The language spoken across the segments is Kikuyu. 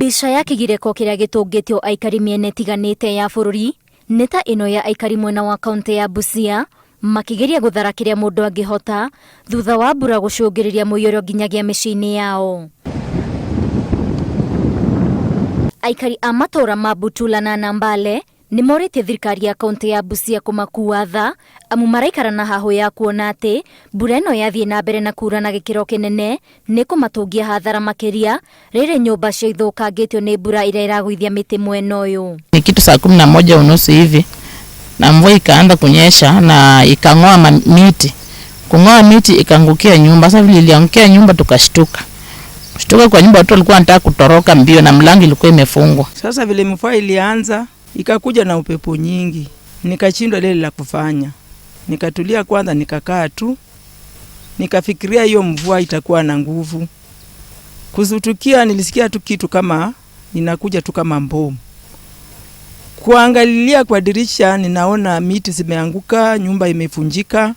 Mbica ya kĩgirĩko kĩrĩa gĩtũngĩtio aikari mĩena ĩtiganĩte ya bũrũri nĩ ta ĩno ya aikari mwena wa kaũntĩ ya Busia makĩgeria gũthara kĩrĩa mũndũ angĩhota thutha wa mbura gũcũngĩrĩria mũiyũro nginyagia mĩciĩ-inĩ yao. Aikari a matũũra ma Butula na Nambale nĩ morĩtie thirikari ya kaũntĩ ya Busia kũmakua tha amu maraikara na hahũ ya kuona atĩ mbura ĩno yathiĩ na mbere na kuura na gĩkĩro kĩnene nĩ kũmatũngia hathara makĩria rĩrĩ nyũmba cio ithũkangĩtio nĩ mbura ĩrĩa ĩragũithia mĩtĩ mwena ũyũ. Ni kitu saa 11:30 hivi na mvua ikaanza kunyesha na ikang'oa miti, kung'oa miti ikaangukia nyumba. Sasa vile iliangukia nyumba tukashtuka, kushtuka kwa nyumba watu walikuwa wanataka kutoroka mbio na mlango ilikuwa imefungwa. Sasa vile mvua ilianza ikakuja na upepo nyingi, nikashindwa lile la kufanya, nikatulia kwanza, nikakaa tu, nikafikiria hiyo mvua itakuwa na nguvu. Kuzutukia nilisikia tu kitu kama inakuja tu kama mbomu. Kuangalia kwa dirisha ninaona miti zimeanguka, nyumba imefunjika.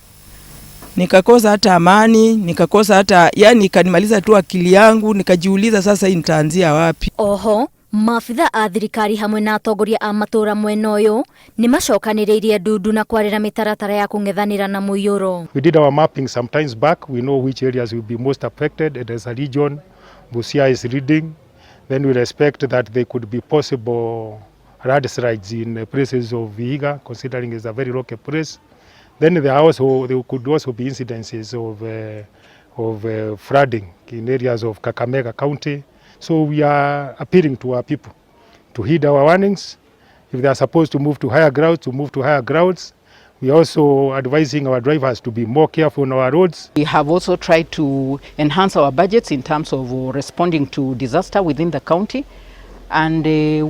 Nikakosa hata amani, nikakosa hata yani, ikanimaliza tu akili yangu, nikajiuliza sasa hii nitaanzia wapi? Oho maabitha a thirikari hamwe na atongoria a matũra mwena ũyũ nĩ macokanĩrĩirie ndundu na kwarĩra mĩtaratara ya kũng'ethanĩra na mũiyũro. We did our mapping some times back. We know which areas will be most affected, and as a region, Busia is leading. Then we respect that there could be possible landslides in places of Vihiga, considering it's a very rocky place. Then there could also be incidences of flooding in areas of Kakamega County. So we are appealing to our people to heed our warnings. If they are supposed to move to higher grounds, to move to higher grounds. We are also advising our drivers to be more careful on our roads. We have also tried to enhance our budgets in terms of responding to disaster within the county. And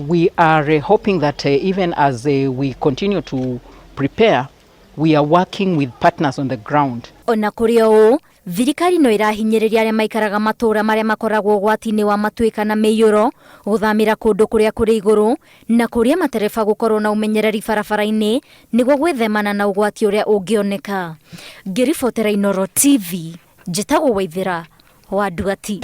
we are hoping that even as we continue to prepare, we are working with partners on the ground. Ona kũrĩ o ũũ, thirikari no ĩrahinyĩrĩria arĩa maikaraga matũũra marĩa makoragwo ũgwati-inĩ wa matuĩka na mĩiyũro gũthamĩra kũndũ kũrĩa kũrĩ igũrũ na kũria matereba gũkorwo na ũmenyereri barabara-inĩ nĩguo gwĩthemana na ũgwati ũrĩa ũngĩoneka. Ngĩribotera Inooro TV, njĩtagwo Waithĩra wa Nduati.